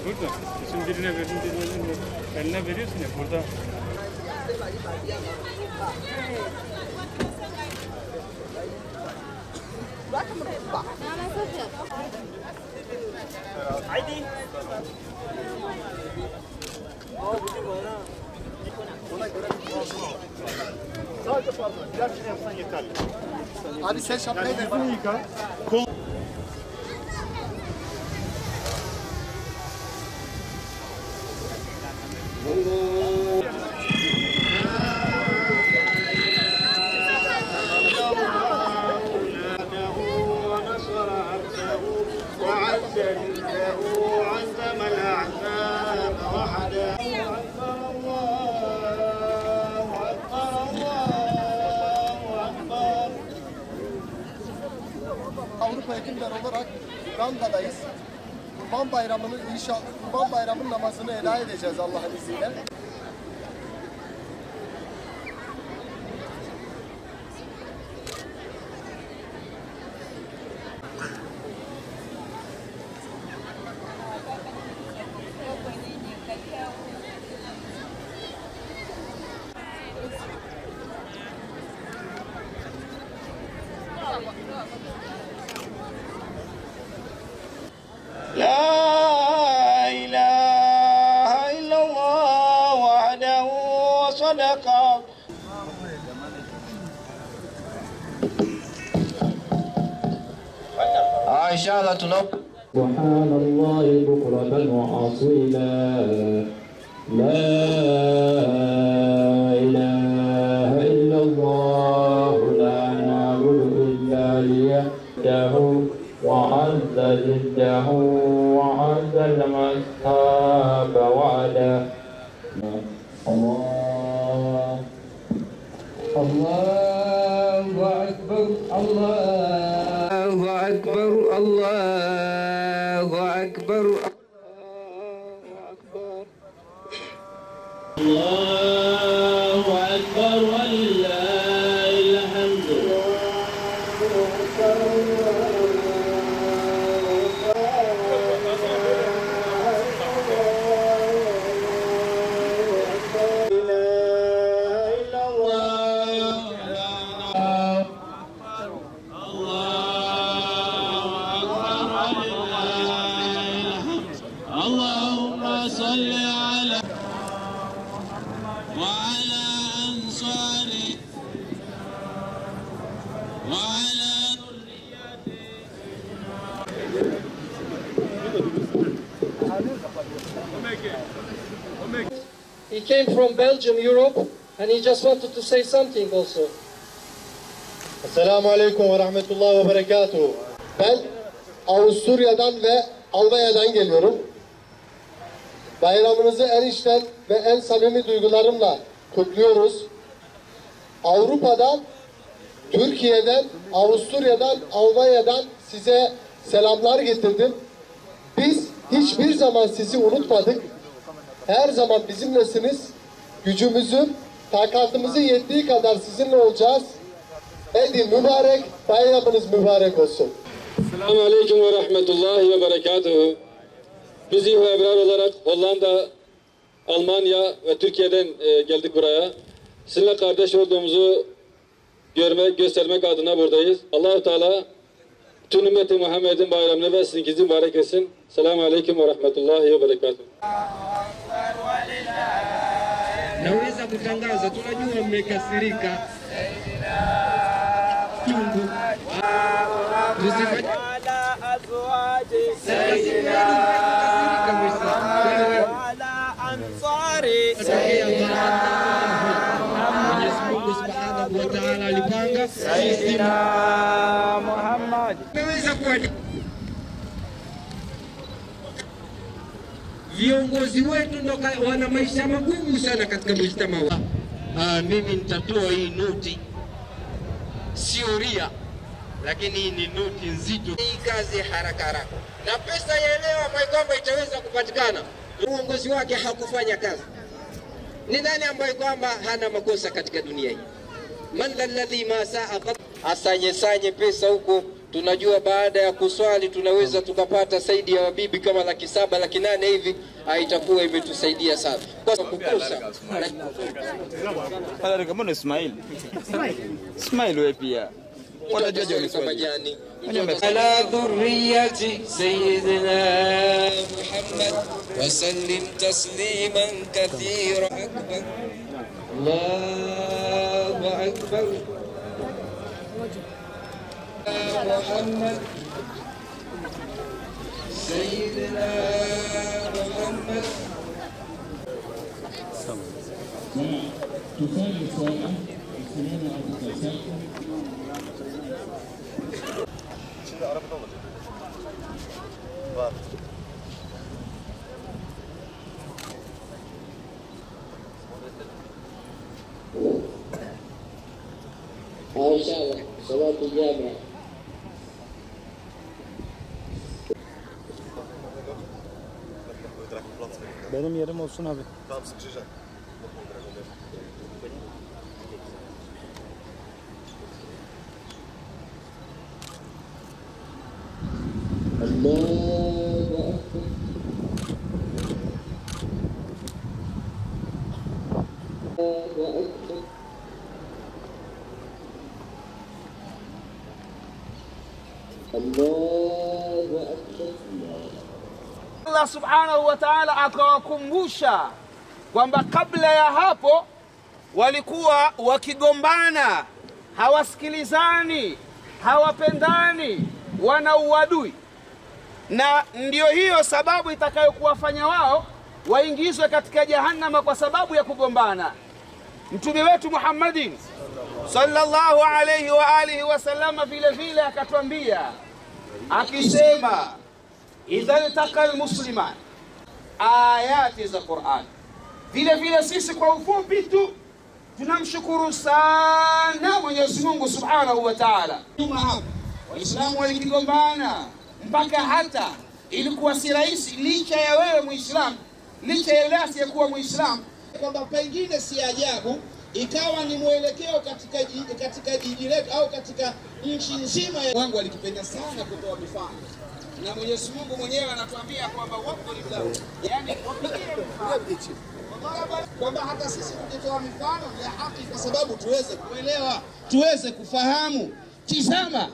Burada. Şimdi birine verdin, birine eline veriyorsun ya burada. Sadece parmak. Gerçekten yapsan yeterli. Abi sen şapkayı da yüzünü yıka. Kol. Avrupa Hekimler olarak Uganda'dayız. Kurban Bayramı'nın inşallah Kurban Bayramı'nın namazını eda edeceğiz Allah'ın izniyle. لا إله إلا الله وحده وصدق. إن شاء الله سبحان الله بكرة وأصيلا. لا إله إلا الله لا نعبد إلا إياه وعز جده وعز المصحاب وعده. الله الله أكبر الله أكبر الله أكبر الله أكبر ولله الحمد. اللهم صل على وعلى أنصاره وعلى ذريته. He came from Belgium, Europe, and he just wanted to say something also. Esselamu Aleyküm ve Rahmetullah ve Berekatuhu. Ben Avusturya'dan ve Almanya'dan geliyorum. Bayramınızı en içten ve en samimi duygularımla kutluyoruz. Avrupa'dan, Türkiye'den, Avusturya'dan, Almanya'dan size selamlar getirdim. Biz hiçbir zaman sizi unutmadık. Her zaman bizimlesiniz. Gücümüzün, takatımızın yettiği kadar sizinle olacağız. Edi mübarek, bayramınız mübarek olsun. Selamun Aleyküm ve Rahmetullahi ve Berekatuhu. Biz İHO Ebrar olarak Hollanda, Almanya ve Türkiye'den geldik buraya. Sizinle kardeş olduğumuzu görmek, göstermek adına buradayız. Allah-u Teala tüm ümmeti Muhammed'in bayramını ve sizinkinizi mübarek etsin. Selamun Aleyküm ve Rahmetullahi ve Berekatuhu. Naweza kutangaza, tunajua mmekasirika. Chungu. Mwenyezi Mungu Subhanahu wa Ta'ala alipanga Sayyidina Muhammad. Naweza kuwa viongozi wetu ndo wana maisha magumu sana katika mujtama. Mimi nitatoa hii noti, sio ria, lakini ni noti nzito. Hii kazi haraka haraka, na pesa ya leo ambayo kwamba itaweza kupatikana, Uongozi wake hakufanya kazi. Ni nani ambaye kwamba hana makosa katika dunia hii? Man alladhi ma saa qat, asanye sanye pesa huko. Tunajua baada ya kuswali tunaweza tukapata zaidi ya wabibi kama 700,000 800,000 hivi, itakuwa imetusaidia sana. Kwa kukosa kama Ismail. Ismail wewe pia. Watajua ni majani. Ala dhurriyati sayyidina Muhammad wa sallim tasliman kathira. Akbar. Allahu akbar. Muhammad Sayyidina Muhammad. Şimdi arabada olacak. Var. İnşallah. Salat-ı cami. Benim yerim olsun abi. Tamam, sıkışacak. Allahu Akbar. Allahu Akbar. Allahu Akbar. Allah subhanahu wa ta'ala akawakumbusha kwamba kabla ya hapo walikuwa wakigombana, hawasikilizani, hawapendani, wana uadui. Na ndio hiyo sababu itakayokuwafanya wao waingizwe katika jahannama kwa sababu ya kugombana. Mtume wetu Muhammadin sallallahu alayhi wa alihi wasallama vile vile akatwambia akisema, idha iltaqa almusliman, ayati za Qur'an. Vile vile sisi kwa ufupi tu tunamshukuru sana Mwenyezi Mungu Subhanahu wa Ta'ala. Waislamu waligombana mpaka hata ilikuwa si rahisi, licha ya wewe Muislamu, licha ya yule asiyekuwa Muislamu, kwamba pengine si ajabu ikawa ni mwelekeo katika jiji letu au katika nchi nzima. Wangu alikipenda sana kutoa mifano, na Mwenyezi Mungu mwenyewe anatuambia kwamba wadrib, yani wapigie mfano, kwamba hata sisi tukitoa mifano ya haki kwa sababu tuweze kuelewa, tuweze kufahamu. Tizama